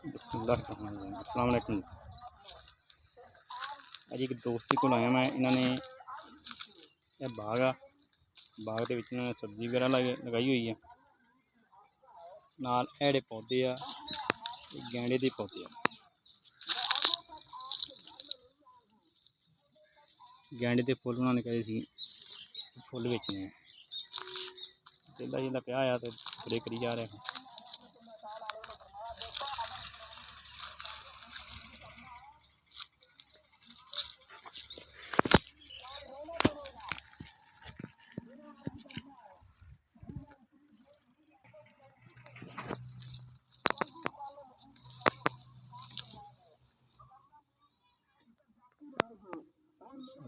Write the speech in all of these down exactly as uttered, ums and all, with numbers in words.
بسم اللہ الرحمن الرحیم۔ السلام علیکم۔ اڄ ہک دوست دے کول آیا میں، انہاں نے ایہہ باغ آ، باغ دے وچ انہاں نے سبزی وغیرہ لگ-، لگائی ہوئی ہے، نال ایہڑے پودے آ، اے گینڈے دے پودے آ۔ گینڈے دے پھل انہاں نے کہے سی، پھل ویچنے ہیں۔ چلدا چلدا پیا آیا تے بڑے کری جا رہے ہیں۔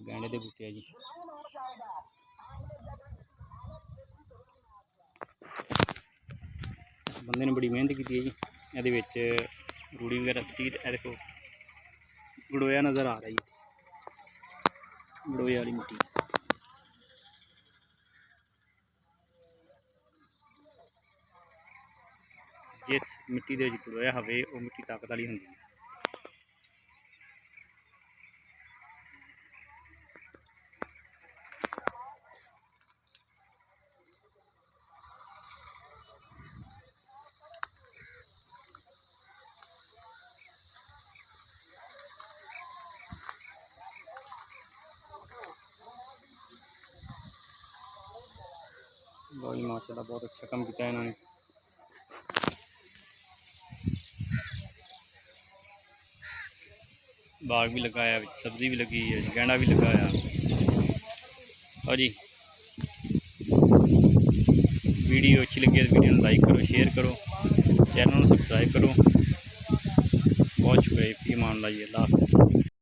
گینڈے دے بوٹے آ جی۔ بندے نے بڑی محنت کیتی ہے جی۔ ایہدے وچ روڑی وغیرہ سٹی تے ایہدے کول گڑویا نظر آ رہی ہے۔ گڑویا والی مٹی۔ جس مٹی دے وچ گڑویا ہووے، او مٹی طاقت والی ہوندی ہے۔ لو جی، ماشاءاللہ، بہت اچھا کم کیتا ہے انہوں نے۔ باغ بھی لگایا، وچ سبزی بھی لگی ہے، گینڈا بھی لگایا۔ اور جی، ویڈیو اچھی لگی ہے تو ویڈیو نوں لائک کرو، شیئر کرو، چینل نوں سبسکرائب کرو۔ بہت شکریہ، فی امان اللہ جی، اللہ حافظ۔